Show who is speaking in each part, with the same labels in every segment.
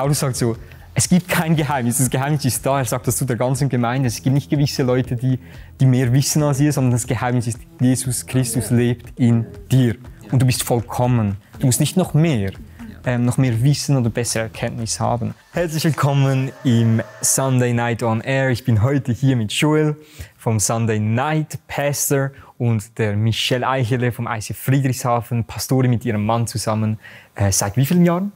Speaker 1: Paulus sagt so, es gibt kein Geheimnis, das Geheimnis ist da. Er sagt das zu der ganzen Gemeinde. Es gibt nicht gewisse Leute, die mehr wissen als ihr, sondern das Geheimnis ist, Jesus Christus lebt in dir. Und du bist vollkommen. Du musst nicht noch mehr Wissen oder bessere Erkenntnis haben. Herzlich willkommen im Sunday Night on Air. Ich bin heute hier mit Joel vom Sunday Night Pastor und der Michelle Eichele vom ICF Friedrichshafen, Pastorin mit ihrem Mann zusammen. Seit wie vielen Jahren?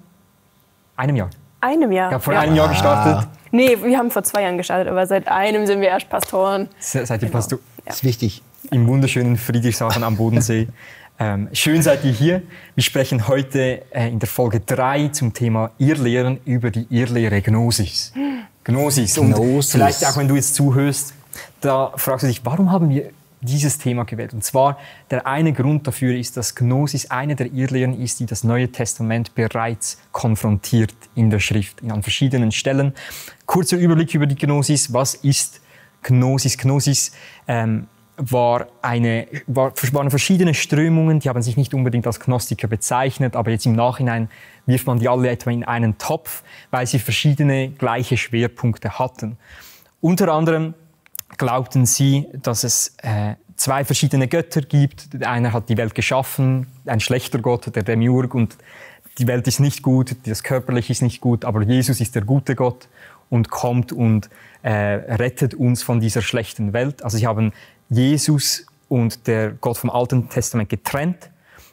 Speaker 1: Einem Jahr?
Speaker 2: Einem Jahr.
Speaker 1: Ja, vor einem Jahr gestartet?
Speaker 2: Nee, wir haben vor 2 Jahren gestartet, aber seit einem sind wir erst Pastoren.
Speaker 1: Seid ihr Pastor?
Speaker 3: Das ist wichtig.
Speaker 1: Im wunderschönen Friedrichshafen am Bodensee. Schön seid ihr hier. Wir sprechen heute in der Folge 3 zum Thema Irrlehren über die Irrlehre Gnosis. Gnosis. Und vielleicht auch, wenn du jetzt zuhörst, da fragst du dich, warum haben wir dieses Thema gewählt? Und zwar, der eine Grund dafür ist, dass Gnosis eine der Irrlehren ist, die das Neue Testament bereits konfrontiert in der Schrift, an verschiedenen Stellen. Kurzer Überblick über die Gnosis. Was ist Gnosis? Gnosis waren verschiedene Strömungen, die haben sich nicht unbedingt als Gnostiker bezeichnet, aber jetzt im Nachhinein wirft man die alle etwa in einen Topf, weil sie verschiedene gleiche Schwerpunkte hatten. Unter anderem glaubten sie, dass es 2 verschiedene Götter gibt. Der eine hat die Welt geschaffen, ein schlechter Gott, der Demiurg, und die Welt ist nicht gut, das Körperliche ist nicht gut, aber Jesus ist der gute Gott und kommt und rettet uns von dieser schlechten Welt. Also sie haben Jesus und der Gott vom Alten Testament getrennt.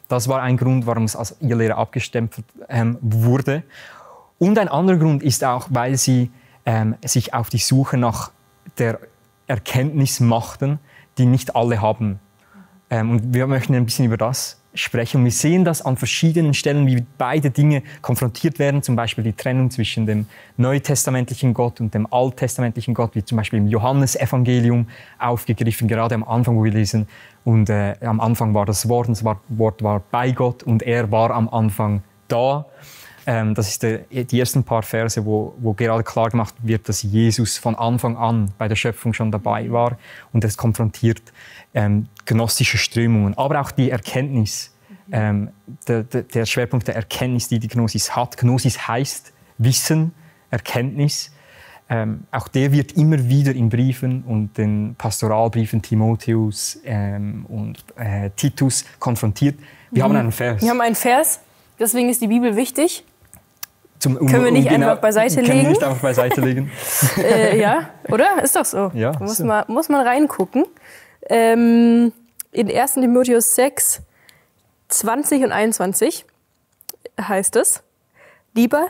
Speaker 1: Das war ein Grund, warum es als Irrlehre abgestempelt wurde. Und ein anderer Grund ist auch, weil sie sich auf die Suche nach der Erkenntnis machten, die nicht alle haben. Und wir möchten ein bisschen über das sprechen. Und wir sehen das an verschiedenen Stellen, wie beide Dinge konfrontiert werden. Zum Beispiel die Trennung zwischen dem neutestamentlichen Gott und dem alttestamentlichen Gott, wie zum Beispiel im Johannesevangelium aufgegriffen, gerade am Anfang, wo wir lesen. Und am Anfang war das Wort, und das Wort war bei Gott und er war am Anfang da. Das ist die ersten paar Verse, wo gerade klar gemacht wird, dass Jesus von Anfang an bei der Schöpfung schon dabei war. Und das konfrontiert gnostische Strömungen, aber auch die Erkenntnis, der Schwerpunkt der Erkenntnis, die Gnosis hat. Gnosis heißt Wissen, Erkenntnis. Auch der wird immer wieder in Briefen und den Pastoralbriefen Timotheus und Titus konfrontiert. Wir haben einen Vers.
Speaker 2: Wir haben einen Vers, deswegen ist die Bibel wichtig. Können wir nicht einfach beiseite legen?
Speaker 1: Können wir nicht einfach beiseite legen?
Speaker 2: Ja, oder? Ist doch so.
Speaker 1: Ja,
Speaker 2: muss man reingucken. In 1. Timotheus 6, 20 und 21 heißt es: Lieber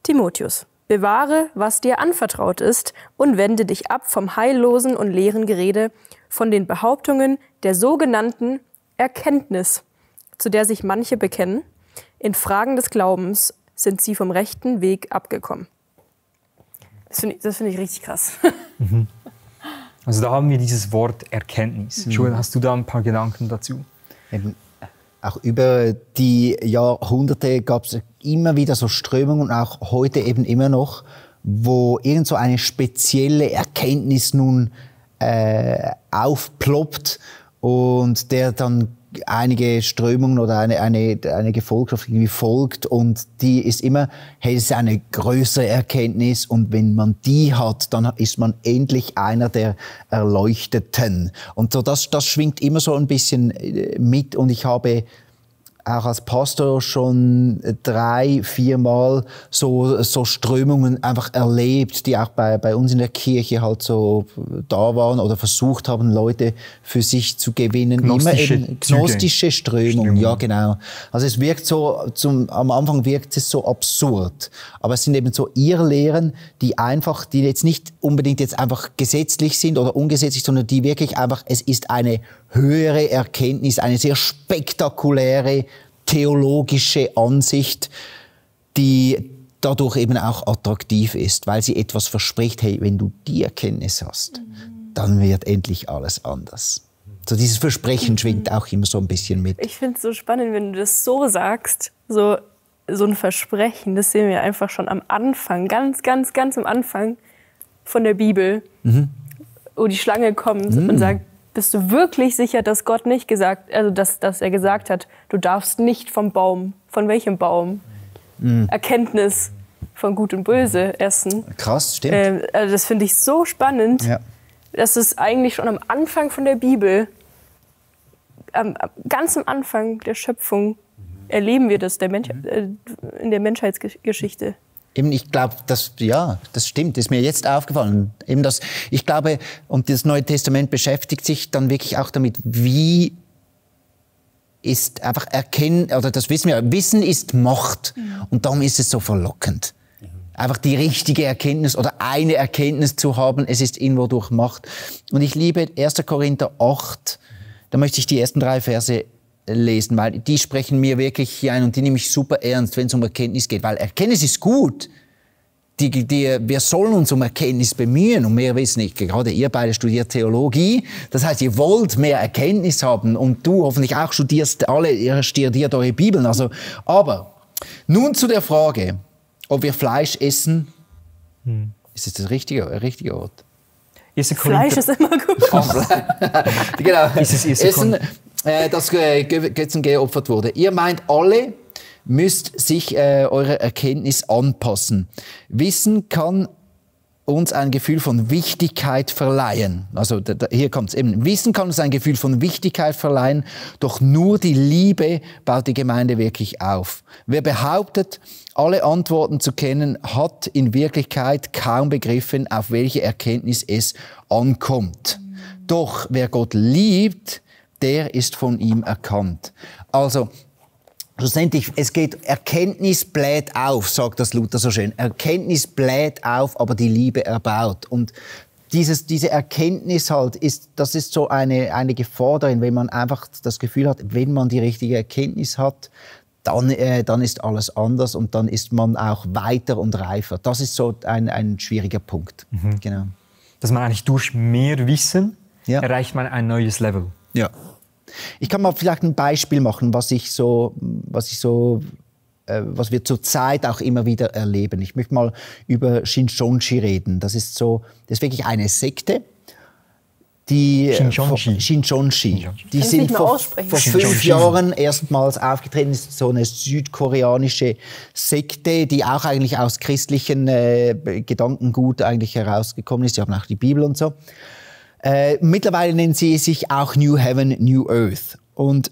Speaker 2: Timotheus, bewahre, was dir anvertraut ist, und wende dich ab vom heillosen und leeren Gerede, von den Behauptungen der sogenannten Erkenntnis, zu der sich manche bekennen. In Fragen des Glaubens sind sie vom rechten Weg abgekommen. Das finde ich richtig krass.
Speaker 1: Also da haben wir dieses Wort Erkenntnis. Joel, hast du da ein paar Gedanken dazu?
Speaker 3: Eben, auch über die Jahrhunderte gab es immer wieder so Strömungen, und auch heute eben immer noch, wo irgend so eine spezielle Erkenntnis nun aufploppt und der dann einige Strömungen oder eine Gefolgschaft irgendwie folgt, und die ist immer, hey, es ist eine größere Erkenntnis, und wenn man die hat, dann ist man endlich einer der Erleuchteten. Und so das schwingt immer so ein bisschen mit, und ich habe auch als Pastor schon 3-4 Mal so Strömungen einfach erlebt, die auch bei uns in der Kirche halt so da waren oder versucht haben, Leute für sich zu gewinnen. Gnostische Strömungen, ja genau. Also es wirkt so, am Anfang wirkt es so absurd, aber es sind eben so Irrlehren, die jetzt nicht unbedingt jetzt einfach gesetzlich sind oder ungesetzlich, sondern die wirklich einfach, es ist eine höhere Erkenntnis, eine sehr spektakuläre theologische Ansicht, die dadurch eben auch attraktiv ist, weil sie etwas verspricht, hey, wenn du die Erkenntnis hast, dann wird endlich alles anders. So dieses Versprechen schwingt auch immer so ein bisschen mit.
Speaker 2: Ich finde es so spannend, wenn du das so sagst, so ein Versprechen, das sehen wir einfach schon am Anfang, ganz am Anfang von der Bibel, wo die Schlange kommt und sagt, bist du wirklich sicher, dass Gott nicht dass er gesagt hat, du darfst nicht vom Baum, von welchem Baum? Erkenntnis von Gut und Böse essen.
Speaker 3: Krass, stimmt.
Speaker 2: Also das finde ich so spannend,
Speaker 3: Ja.
Speaker 2: dass es eigentlich schon am Anfang von der Bibel, ganz am Anfang der Schöpfung, erleben wir das in der Menschheitsgeschichte.
Speaker 3: Eben, ich glaube, das stimmt, ist mir jetzt aufgefallen. Eben ich glaube, und das Neue Testament beschäftigt sich dann wirklich auch damit, wie ist einfach erkennen, oder das wissen wir, Wissen ist Macht. Und darum ist es so verlockend. Einfach die richtige Erkenntnis oder eine Erkenntnis zu haben, es ist irgendwo durch Macht. Und ich liebe 1. Korinther 8, da möchte ich die ersten 3 Verse lesen, weil die sprechen mir wirklich hier ein und die nehme ich super ernst, wenn es um Erkenntnis geht. Weil Erkenntnis ist gut. Wir sollen uns um Erkenntnis bemühen und mehr wissen. Gerade ihr beide studiert Theologie. Das heißt, ihr wollt mehr Erkenntnis haben und du hoffentlich auch ihr studiert eure Bibeln. Also, aber nun zu der Frage, ob wir Fleisch essen. Ist das der richtige Ort?
Speaker 2: Fleisch ist immer gut.
Speaker 3: Genau.
Speaker 1: Essen,
Speaker 3: das Götzen geopfert wurde. Ihr meint alle, müsst sich eurer Erkenntnis anpassen. Wissen kann uns ein Gefühl von Wichtigkeit verleihen. Also hier kommt's eben. Wissen kann uns ein Gefühl von Wichtigkeit verleihen, doch nur die Liebe baut die Gemeinde wirklich auf. Wer behauptet, alle Antworten zu kennen, hat in Wirklichkeit kaum begriffen, auf welche Erkenntnis es ankommt. Doch wer Gott liebt, der ist von ihm erkannt. Also, schlussendlich, Erkenntnis bläht auf, sagt das Luther so schön. Erkenntnis bläht auf, aber die Liebe erbaut. Und diese Erkenntnis das ist so eine Gefahr darin, wenn man einfach das Gefühl hat, wenn man die richtige Erkenntnis hat, dann ist alles anders und dann ist man auch weiter und reifer. Das ist so ein schwieriger Punkt. Genau.
Speaker 1: Dass man eigentlich durch mehr Wissen erreicht man ein neues Level.
Speaker 3: Ja. Ich kann mal vielleicht ein Beispiel machen, was wir zurzeit auch immer wieder erleben. Ich möchte mal über Shinchonji reden. Das ist wirklich eine Sekte, die Shinchonji. Die sind vor 5 Jahren erstmals aufgetreten. Das ist so eine südkoreanische Sekte, die auch eigentlich aus christlichen Gedankengut eigentlich herausgekommen ist. Sie haben auch die Bibel und so. Mittlerweile nennen sie sich auch New Heaven, New Earth. Und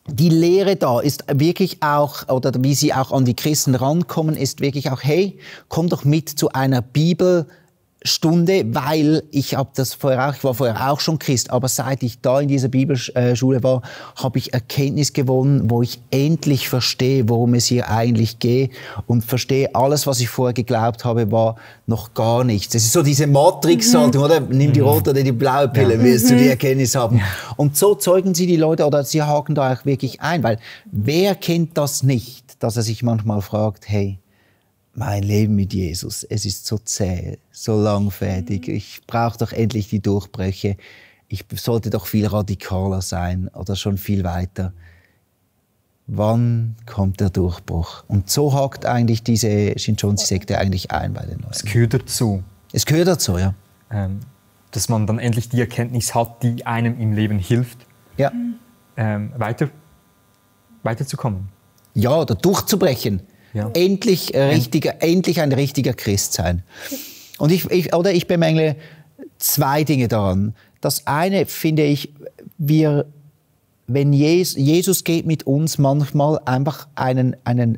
Speaker 3: die Lehre da ist wirklich auch, oder wie sie auch an die Christen rankommen, ist wirklich auch, hey, komm doch mit zu einer Bibelstunde, weil ich war vorher auch schon Christ, aber seit ich da in dieser Bibelschule war, habe ich Erkenntnis gewonnen, wo ich endlich verstehe, worum es hier eigentlich geht und verstehe, alles, was ich vorher geglaubt habe, war noch gar nichts. Das ist so diese Matrix-Haltung, oder? Nimm die rote oder die blaue Pille, wirst du die Erkenntnis haben. Und so zeugen sie die Leute, oder sie haken da auch wirklich ein, weil wer kennt das nicht, dass er sich manchmal fragt, hey, mein Leben mit Jesus, es ist so zäh, so langfädig. Ich brauche doch endlich die Durchbrüche. Ich sollte doch viel radikaler sein oder schon viel weiter. Wann kommt der Durchbruch? Und so hakt eigentlich diese Shinchonji-Sekte eigentlich ein bei den Leuten.
Speaker 1: Es gehört dazu.
Speaker 3: Es gehört dazu, ja.
Speaker 1: Dass man dann endlich die Erkenntnis hat, die einem im Leben hilft,
Speaker 3: Ja.
Speaker 1: weiterzukommen.
Speaker 3: Ja, oder durchzubrechen.
Speaker 1: Ja.
Speaker 3: Endlich ein richtiger Christ sein. Und ich bemängle 2 Dinge daran. Das eine finde ich, wenn Jesus geht mit uns manchmal einfach einen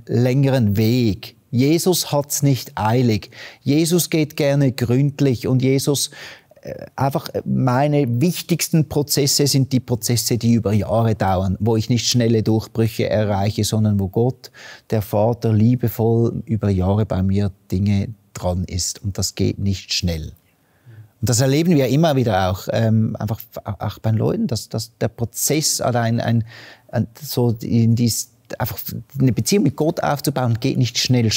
Speaker 3: längeren Weg. Jesus hat's nicht eilig. Jesus geht gerne gründlich und Jesus meine wichtigsten Prozesse sind die Prozesse, die über Jahre dauern, wo ich nicht schnelle Durchbrüche erreiche, sondern wo Gott, der Vater, liebevoll über Jahre bei mir Dinge dran ist. Und das geht nicht schnell. Und das erleben wir immer wieder auch, einfach auch bei Leuten, dass der Prozess oder einfach eine Beziehung mit Gott aufzubauen, geht nicht schnell,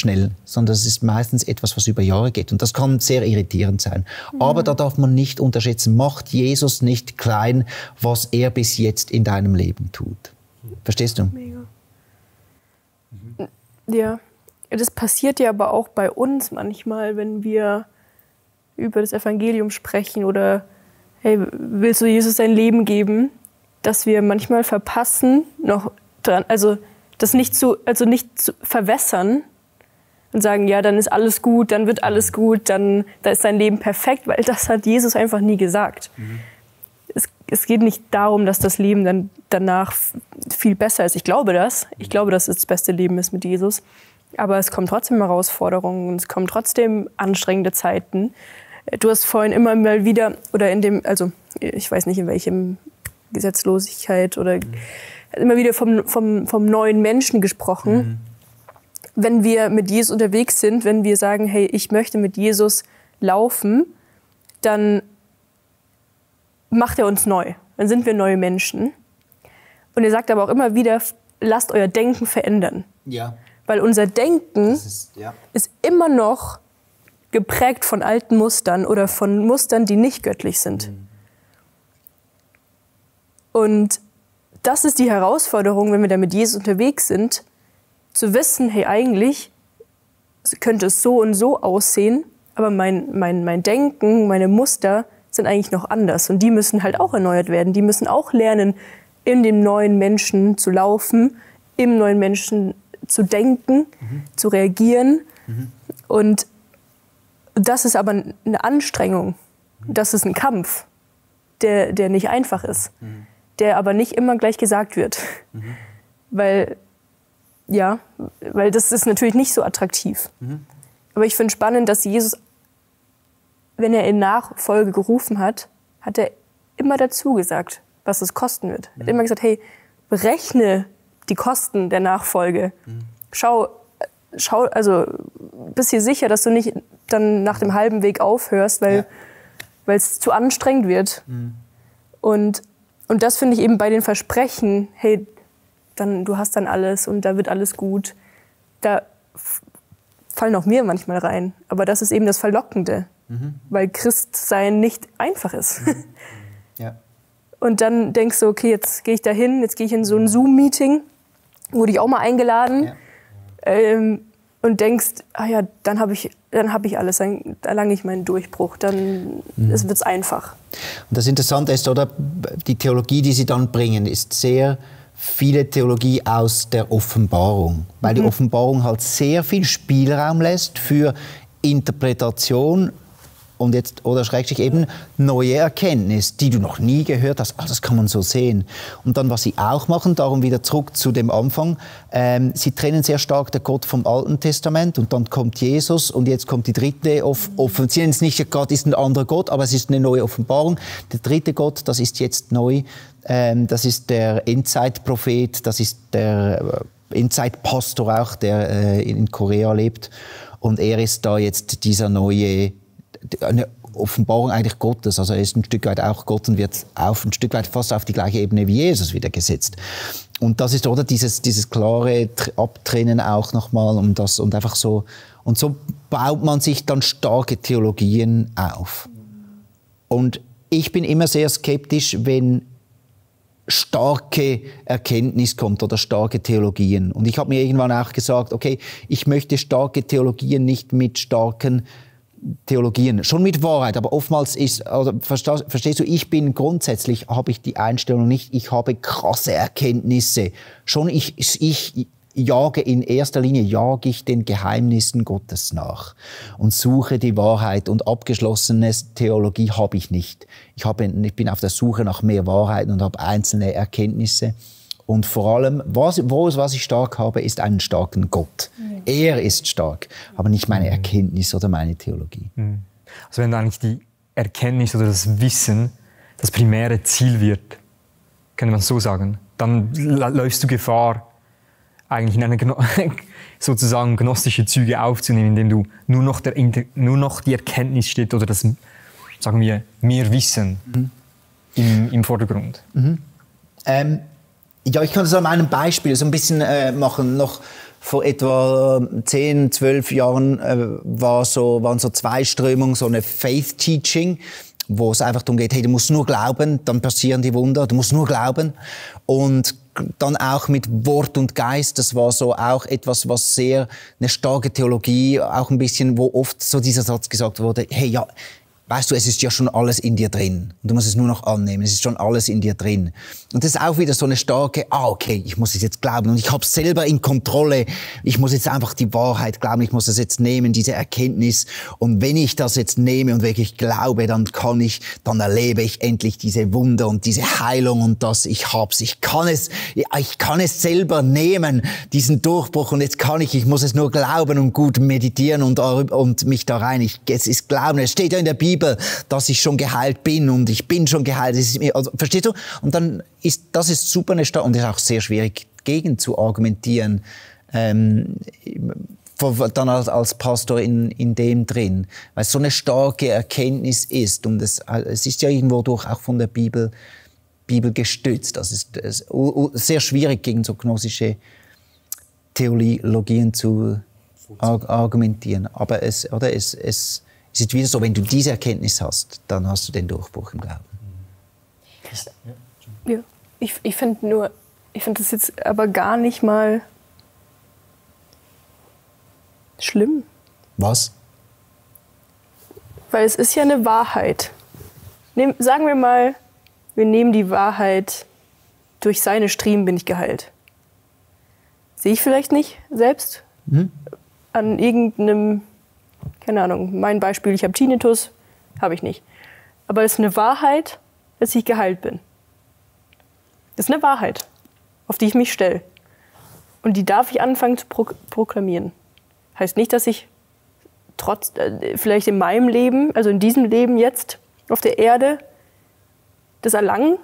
Speaker 3: sondern es ist meistens etwas, was über Jahre geht. Und das kann sehr irritierend sein. Aber da darf man nicht unterschätzen, macht Jesus nicht klein, was er bis jetzt in deinem Leben tut. Verstehst du?
Speaker 2: Mega. Ja, das passiert ja aber auch bei uns manchmal, wenn wir über das Evangelium sprechen oder hey, willst du Jesus dein Leben geben, dass wir manchmal verpassen, noch dran, also das nicht zu verwässern, und sagen, ja, dann ist alles gut, dann wird alles gut, dann da ist dein Leben perfekt, weil das hat Jesus einfach nie gesagt. Es geht nicht darum, dass das Leben dann danach viel besser ist. Ich glaube, dass es das beste Leben ist mit Jesus. Aber es kommen trotzdem Herausforderungen, es kommen trotzdem anstrengende Zeiten. Du hast vorhin immer mal wieder, oder ich weiß nicht in welchem Gesetzlosigkeit, oder immer wieder vom neuen Menschen gesprochen. Wenn wir mit Jesus unterwegs sind, wenn wir sagen, hey, ich möchte mit Jesus laufen, dann macht er uns neu. Dann sind wir neue Menschen. Und er sagt aber auch immer wieder, lasst euer Denken verändern.
Speaker 3: Ja.
Speaker 2: Weil unser Denken ist immer noch geprägt von alten Mustern oder von Mustern, die nicht göttlich sind. Und das ist die Herausforderung, wenn wir da mit Jesus unterwegs sind, zu wissen, hey, eigentlich könnte es so und so aussehen, aber mein Denken, meine Muster sind eigentlich noch anders. Und die müssen halt auch erneuert werden. Die müssen auch lernen, in dem neuen Menschen zu laufen, im neuen Menschen zu denken, zu reagieren. Und das ist aber eine Anstrengung. Das ist ein Kampf, der nicht einfach ist. Der aber nicht immer gleich gesagt wird. Weil das ist natürlich nicht so attraktiv. Aber ich finde spannend, dass Jesus, wenn er in Nachfolge gerufen hat, hat er immer dazu gesagt, was es kosten wird. Er hat immer gesagt, hey, berechne die Kosten der Nachfolge. Schau, also bist dir sicher, dass du nicht dann nach dem halben Weg aufhörst, weil es zu anstrengend wird. Und das finde ich eben bei den Versprechen, hey, du hast dann alles und da wird alles gut. Da fallen auch mir manchmal rein. Aber das ist eben das Verlockende, weil Christsein nicht einfach ist.
Speaker 3: Ja.
Speaker 2: Und dann denkst du, okay, jetzt gehe ich da hin, jetzt gehe ich in so ein Zoom-Meeting, wurde ich auch mal eingeladen, und denkst, dann habe ich alles, dann erlange ich meinen Durchbruch, dann wird es einfach.
Speaker 3: Und das Interessante ist, oder, die Theologie, die Sie dann bringen, ist sehr viele Theologie aus der Offenbarung, weil die Offenbarung halt sehr viel Spielraum lässt für Interpretation und jetzt, oder schrägstrich eben, neue Erkenntnis, die du noch nie gehört hast. Das kann man so sehen. Und dann, was sie auch machen, darum wieder zurück zu dem Anfang, sie trennen sehr stark den Gott vom Alten Testament und dann kommt Jesus und jetzt kommt die dritte, sie nennen es nicht gerade, ist ein anderer Gott, aber es ist eine neue Offenbarung. Der dritte Gott, das ist jetzt neu, das ist der Endzeitprophet, das ist der Endzeitpastor auch, der in Korea lebt. Und er ist da jetzt dieser neue, eine Offenbarung eigentlich Gottes. Also er ist ein Stück weit auch Gott und wird ein Stück weit fast auf die gleiche Ebene wie Jesus wieder gesetzt. Und das ist, oder, dieses klare Abtrennen auch nochmal und einfach so. Und so baut man sich dann starke Theologien auf. Und ich bin immer sehr skeptisch, wenn starke Erkenntnis kommt oder starke Theologien. Und ich habe mir irgendwann auch gesagt, okay, ich möchte starke Theologien nicht mit starken Theologien, schon mit Wahrheit, aber oftmals ist, also verstehst du, grundsätzlich habe ich die Einstellung nicht, ich habe krasse Erkenntnisse. Schon ich jage in erster Linie den Geheimnissen Gottes nach und suche die Wahrheit, und abgeschlossene Theologie habe ich nicht. Ich bin auf der Suche nach mehr Wahrheiten und habe einzelne Erkenntnisse. Und vor allem, was ich stark habe, ist einen starken Gott. Ja. Er ist stark, aber nicht meine Erkenntnis oder meine Theologie.
Speaker 1: Also wenn eigentlich die Erkenntnis oder das Wissen das primäre Ziel wird, könnte man so sagen, dann läufst du Gefahr, eigentlich in eine sozusagen gnostische Züge aufzunehmen, indem du nur noch die Erkenntnis steht oder das, sagen wir, mehr Wissen im Vordergrund.
Speaker 3: Ja, ich kann das an einem Beispiel so ein bisschen machen. Noch vor etwa 10, 12 Jahren waren so zwei Strömungen, so eine Faith Teaching, wo es einfach darum geht, hey, du musst nur glauben, dann passieren die Wunder, du musst nur glauben. Und dann auch mit Wort und Geist, das war so auch etwas, was sehr, eine starke Theologie, auch ein bisschen, wo oft so dieser Satz gesagt wurde, hey, ja, weißt du, es ist ja schon alles in dir drin. Und du musst es nur noch annehmen. Es ist schon alles in dir drin. Und das ist auch wieder so eine starke, okay, ich muss es jetzt glauben. Und ich habe es selber in Kontrolle. Ich muss jetzt einfach die Wahrheit glauben. Ich muss es jetzt nehmen, diese Erkenntnis. Und wenn ich das jetzt nehme und wirklich glaube, dann erlebe ich endlich diese Wunder und diese Heilung und das, ich hab's. Ich kann es selber nehmen, diesen Durchbruch. Und jetzt ich muss es nur glauben und gut meditieren und mich da rein. Es ist Glauben. Es steht ja in der Bibel, dass ich schon geheilt bin und ich bin schon geheilt. Also, verstehst du? Und dann das ist super eine Starke und es ist auch sehr schwierig gegen zu argumentieren. Dann als Pastor in dem drin, weil es so eine starke Erkenntnis ist und es ist ja irgendwo durch auch von der Bibel gestützt. Das ist sehr schwierig gegen so gnostische Theologien zu argumentieren. Aber es ist wieder so, wenn du diese Erkenntnis hast, dann hast du den Durchbruch im Glauben.
Speaker 2: Ja, ich finde das jetzt aber gar nicht mal schlimm.
Speaker 3: Was?
Speaker 2: Weil es ist ja eine Wahrheit. Sagen wir mal, wir nehmen die Wahrheit, durch seine Striemen bin ich geheilt. Sehe ich vielleicht nicht selbst an irgendeinem, keine Ahnung, mein Beispiel, ich habe Tinnitus, habe ich nicht. Aber es ist eine Wahrheit, dass ich geheilt bin. Das ist eine Wahrheit, auf die ich mich stelle. Und die darf ich anfangen zu proklamieren. Heißt nicht, dass ich vielleicht in meinem Leben, also in diesem Leben jetzt auf der Erde, das erlangen,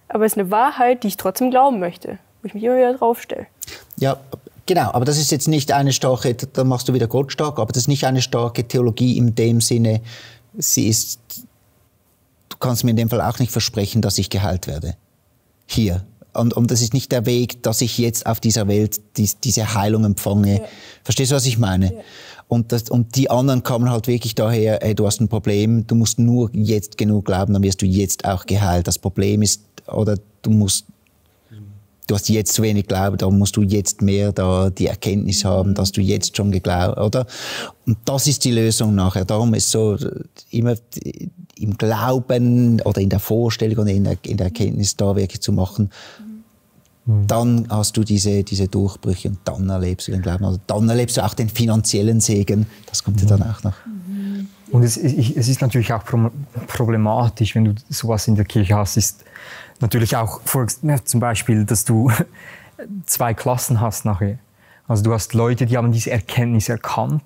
Speaker 2: aber es ist eine Wahrheit, die ich trotzdem glauben möchte, wo ich mich immer wieder draufstelle.
Speaker 3: Ja, genau, aber das ist jetzt nicht eine starke, da machst du wieder Gott stark, aber das ist nicht eine starke Theologie in dem Sinne, du kannst mir in dem Fall auch nicht versprechen, dass ich geheilt werde. Hier. Und das ist nicht der Weg, dass ich jetzt auf dieser Welt diese Heilung empfange. Ja. Verstehst du, was ich meine? Ja. Und die anderen kommen halt wirklich daher, du hast ein Problem, du musst nur jetzt genug glauben, dann wirst du jetzt auch geheilt. Das Problem ist, oder du hast jetzt zu wenig Glauben, da musst du jetzt mehr die Erkenntnis haben, dass du jetzt schon geglaubt, oder? Und das ist die Lösung nachher. Darum ist so immer im Glauben oder in der Vorstellung oder in der Erkenntnis da wirklich zu machen. Dann hast du diese Durchbrüche und dann erlebst du den Glauben. Also dann erlebst du auch den finanziellen Segen. Das kommt ja dann auch noch.
Speaker 1: Und es ist natürlich auch problematisch, wenn du sowas in der Kirche hast, ist natürlich auch zum Beispiel, dass du 2 Klassen hast nachher. Also du hast Leute, die haben diese Erkenntnis erkannt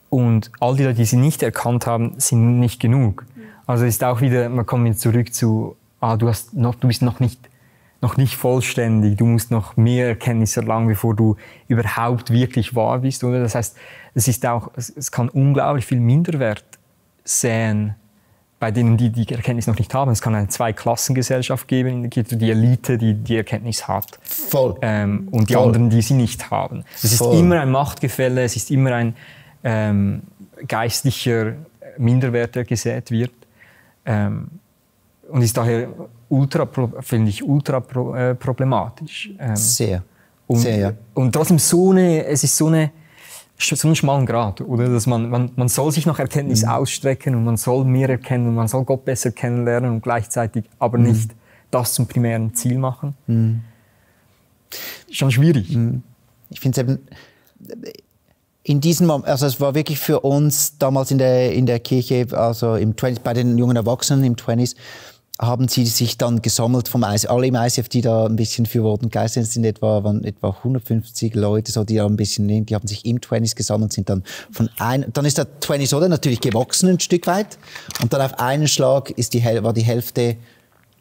Speaker 1: und all die Leute, die sie nicht erkannt haben, sind nicht genug. Also es ist auch wieder, man kommt jetzt zurück zu, du bist noch nicht vollständig, du musst noch mehr Erkenntnis erlangen, bevor du überhaupt wirklich wahr bist, oder? Das heißt, es kann unglaublich viel Minderwert säen bei denen, die die Erkenntnis noch nicht haben. Es kann eine 2-Klassengesellschaft geben in der Kirche, die Elite, die die Erkenntnis hat.
Speaker 3: Voll.
Speaker 1: Und die anderen, die sie nicht haben. Es ist immer ein Machtgefälle, es ist immer ein geistlicher Minderwert, der gesät wird. Und ist daher finde ich ultra problematisch.
Speaker 3: Sehr.
Speaker 1: Sehr,
Speaker 3: ja.
Speaker 1: Und trotzdem es ist so einen schmalen Grat, oder? Dass man soll sich nach Erkenntnis ausstrecken und man soll mehr erkennen und man soll Gott besser kennenlernen und gleichzeitig aber nicht das zum primären Ziel machen. Schon schwierig.
Speaker 3: Ich finde es eben, in diesem Moment, also es war wirklich für uns damals in der Kirche, also bei den jungen Erwachsenen im 20s, haben sie sich dann gesammelt vom ICF, alle im ICF, die da ein bisschen für Wort und Geist sind, waren etwa 150 Leute, so, die da ein bisschen, die haben sich im 20s gesammelt, sind dann dann ist der 20s, oder, natürlich gewachsen ein Stück weit, und dann auf einen Schlag war die Hälfte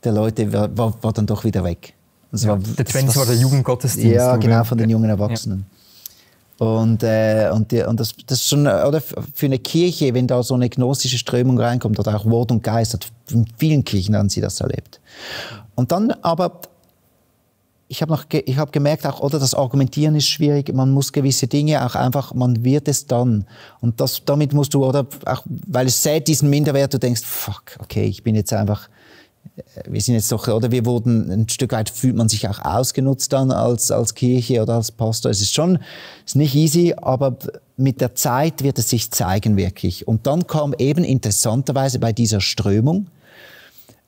Speaker 3: der Leute, war dann doch wieder weg.
Speaker 1: Ja, der 20s war der Jugendgottesdienst.
Speaker 3: Ja, genau, von den jungen Erwachsenen. Ja. Und das ist schon, oder für eine Kirche, wenn da so eine gnostische Strömung reinkommt, oder auch Wort und Geist, in vielen Kirchen haben sie das erlebt. Und dann aber, ich habe gemerkt auch, oder das Argumentieren ist schwierig, man muss gewisse Dinge auch einfach, man wird es dann. Und damit musst du, oder auch, weil es sät diesen Minderwert, du denkst, fuck, okay, ich bin jetzt einfach, wir sind jetzt doch, oder wir wurden, ein Stück weit fühlt man sich auch ausgenutzt dann als Kirche oder als Pastor. Es ist nicht easy, aber mit der Zeit wird es sich zeigen wirklich. Und dann kam eben interessanterweise bei dieser Strömung,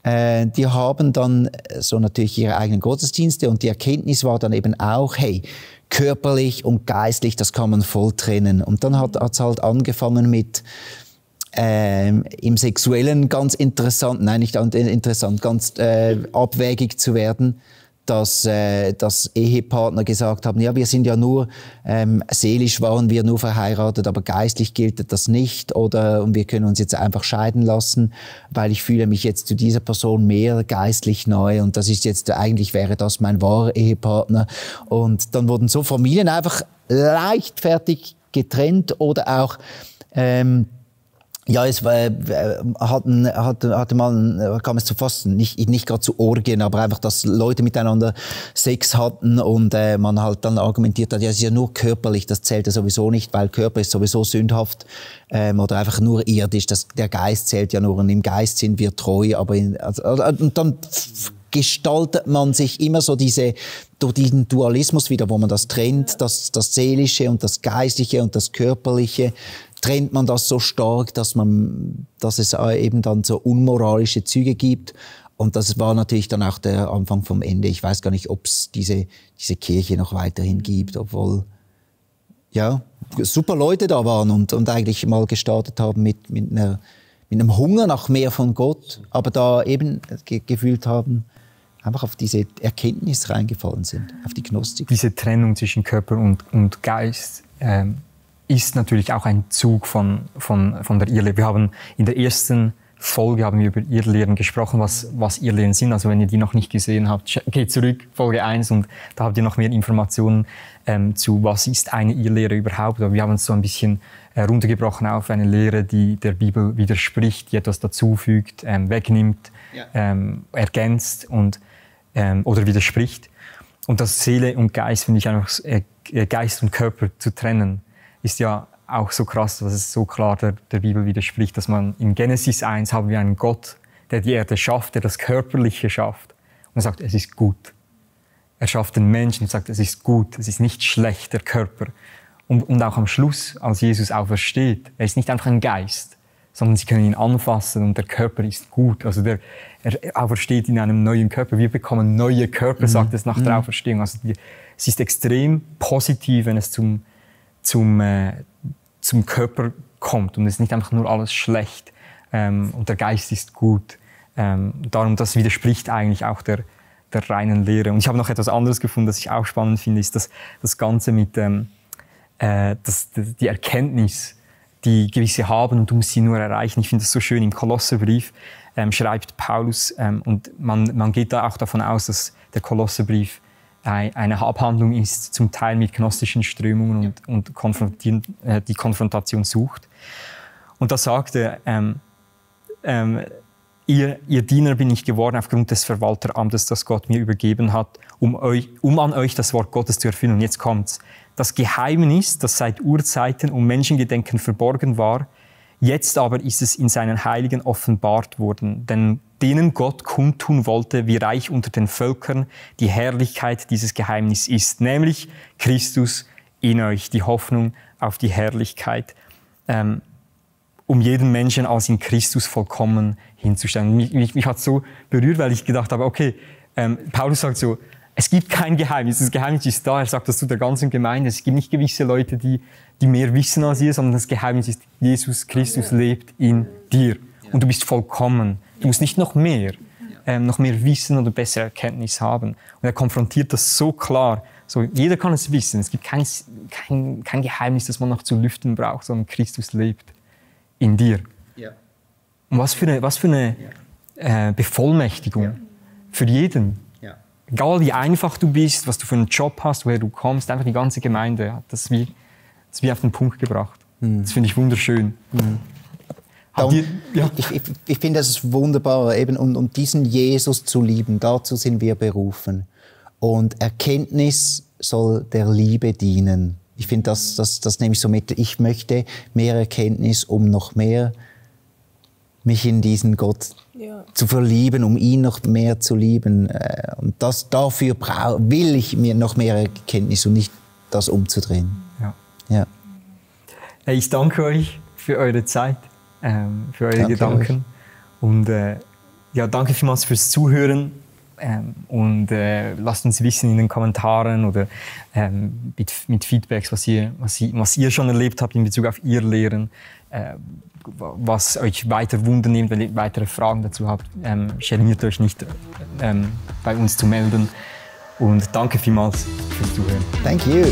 Speaker 3: die haben dann so natürlich ihre eigenen Gottesdienste und die Erkenntnis war dann eben auch, hey, körperlich und geistlich, das kann man voll trennen. Und dann hat's halt angefangen mit im Sexuellen ganz interessant, nein, nicht interessant, ganz abwägig zu werden, dass Ehepartner gesagt haben, ja, wir sind ja nur, seelisch waren wir nur verheiratet, aber geistlich gilt das nicht, oder und wir können uns jetzt einfach scheiden lassen, weil ich fühle mich jetzt zu dieser Person mehr geistlich neu und das ist jetzt, eigentlich wäre das mein wahrer Ehepartner. Und dann wurden so Familien einfach leichtfertig getrennt oder auch ja, es war, kam es zu fast nicht gerade zu Orgien, aber einfach, dass Leute miteinander Sex hatten und man halt dann argumentiert hat, ja, es ist ja nur körperlich, das zählt ja sowieso nicht, weil Körper ist sowieso sündhaft oder einfach nur irdisch, der Geist zählt ja nur und im Geist sind wir treu, aber und dann gestaltet man sich immer so durch diesen Dualismus wieder, wo man das trennt, das Seelische und das Geistliche und das Körperliche, trennt man das so stark, dass es eben dann so unmoralische Züge gibt. Und das war natürlich dann auch der Anfang vom Ende. Ich weiß gar nicht, ob es diese Kirche noch weiterhin gibt, obwohl, ja, super Leute da waren und eigentlich mal gestartet haben mit einem Hunger nach mehr von Gott, aber da eben gefühlt haben, einfach auf diese Erkenntnis reingefallen sind, auf die Gnostik.
Speaker 1: Diese Trennung zwischen Körper und Geist ist natürlich auch ein Zug von der Irrlehre. Wir haben in der ersten Folge über Irrlehren gesprochen, was Irrlehren sind. Also wenn ihr die noch nicht gesehen habt, geht zurück, Folge 1, und da habt ihr noch mehr Informationen zu, was ist eine Irrlehre überhaupt. Aber wir haben es so ein bisschen runtergebrochen auf eine Lehre, die der Bibel widerspricht, die etwas dazufügt, wegnimmt, ergänzt oder widerspricht. Und das Seele und Geist, finde ich einfach, Geist und Körper zu trennen, ist ja auch so krass, dass es so klar der Bibel widerspricht, dass man in Genesis 1 haben wir einen Gott, der die Erde schafft, der das Körperliche schafft. Und er sagt, es ist gut. Er schafft den Menschen und sagt, es ist gut, es ist nicht schlecht, der Körper. Und auch am Schluss, als Jesus aufersteht, er ist nicht einfach ein Geist, sondern sie können ihn anfassen und der Körper ist gut. Also er aufersteht in einem neuen Körper. Wir bekommen neue Körper, sagt es nach der Auferstehung. Also es ist extrem positiv, wenn es zum Körper kommt und es ist nicht einfach nur alles schlecht und der Geist ist gut. Darum, das widerspricht eigentlich auch der reinen Lehre. Und ich habe noch etwas anderes gefunden, das ich auch spannend finde, ist das Ganze mit die Erkenntnis, die gewisse haben und du musst sie nur erreichen. Ich finde das so schön. Im Kolosserbrief schreibt Paulus und man geht da auch davon aus, dass der Kolosserbrief eine Abhandlung ist, zum Teil mit gnostischen Strömungen und die Konfrontation sucht. Und da sagt er, ihr Diener bin ich geworden aufgrund des Verwalteramtes, das Gott mir übergeben hat, um an euch das Wort Gottes zu erfüllen. Und jetzt kommt's. Das Geheimnis, das seit Urzeiten um Menschengedenken verborgen war, jetzt aber ist es in seinen Heiligen offenbart worden, denn denen Gott kundtun wollte, wie reich unter den Völkern die Herrlichkeit dieses Geheimnis ist, nämlich Christus in euch, die Hoffnung auf die Herrlichkeit, um jeden Menschen als in Christus vollkommen hinzustellen. Mich hat es so berührt, weil ich gedacht habe, okay, Paulus sagt so, es gibt kein Geheimnis, das Geheimnis ist da, er sagt das zu der ganzen Gemeinde, es gibt nicht gewisse Leute, die mehr wissen als ihr, sondern das Geheimnis ist, Jesus Christus lebt in dir und du bist vollkommen. Du musst nicht noch mehr wissen oder bessere Erkenntnis haben. Und er konfrontiert das so klar. So, jeder kann es wissen. Es gibt kein Geheimnis, das man noch zu lüften braucht, sondern Christus lebt in dir. Ja. Und was für eine Bevollmächtigung für jeden. Ja. Egal wie einfach du bist, was du für einen Job hast, woher du kommst, einfach die ganze Gemeinde hat das wie auf den Punkt gebracht. Das finde ich wunderschön.
Speaker 3: Ich finde, das ist wunderbar, eben um diesen Jesus zu lieben. Dazu sind wir berufen. Und Erkenntnis soll der Liebe dienen. Ich finde, das nehme ich so mit. Ich möchte mehr Erkenntnis, um noch mehr mich in diesen Gott zu verlieben, um ihn noch mehr zu lieben. Und dafür will ich mir noch mehr Erkenntnis und nicht das umzudrehen.
Speaker 1: Ja. Ich danke euch für eure Zeit, für eure Gedanken. Und ja, danke vielmals fürs Zuhören. Und lasst uns wissen in den Kommentaren oder mit Feedbacks, was ihr schon erlebt habt in Bezug auf ihr Lehren, was euch weiter Wunder nimmt, wenn ihr weitere Fragen dazu habt. Geniert euch nicht, bei uns zu melden. Und danke vielmals fürs Zuhören.
Speaker 3: Thank you.